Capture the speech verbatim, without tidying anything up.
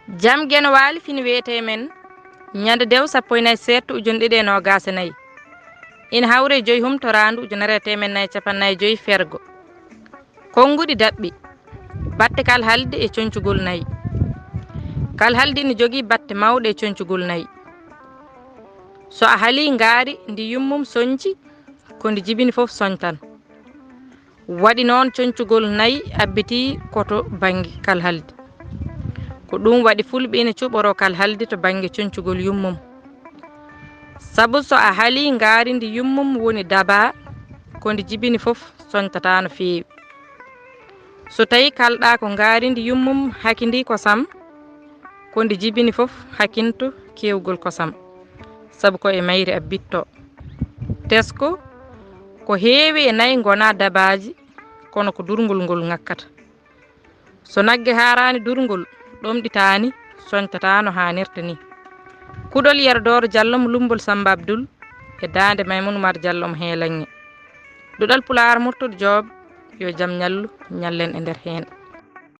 Jam Geno Waali fini wiyetee men ñande dew sappo e nayi seettu ujunere ɗiɗi e noogaas e nayi. Ina hawre joyi humtoraandu ujunere e teemed nayi cappanɗe nayi e joyi fergo. Konnguɗi daɓɓi. Batte kalhaldi e coñcugol nayi. Kalhaldi ina jogii batte mawɗe e coñcugol nayi. So a halii ngaari ndi yummum soñci, ko ndi jibini fof soñtan. Waɗi noon coñcugol nayi abbitii ko to bannge kalhaldi. Ko ɗum waɗi fulɓe ina cuɓoroo kalhaldi to bannge coñcugol yummum. Sabu so a halii ngaari ndi yummum woni dabaa, ko ndi jibini fof soñtataa no feewi. So tawii kalɗaa ko ngaari ndi yummum hakindii kosam, ko ndi jibini fof hakinto keewgol kosam, sabu ko e mayri abbittoo. Tesko, ko heewi e nayi ngonaa dabaaji, kono ko durngol ngol ŋakkata. So nagge haaraani durngol, ɗomɗitaani, soñtataa no haanirta ni. Kuɗol Yero Dooro Jallo mo Lummbol Sammba Abdul e daande Maymun Umar Jallo mo Heelaŋŋe. Duɗal Pulaar Murtuɗo Joob, yo jam ñallu, ñallen e nder heen.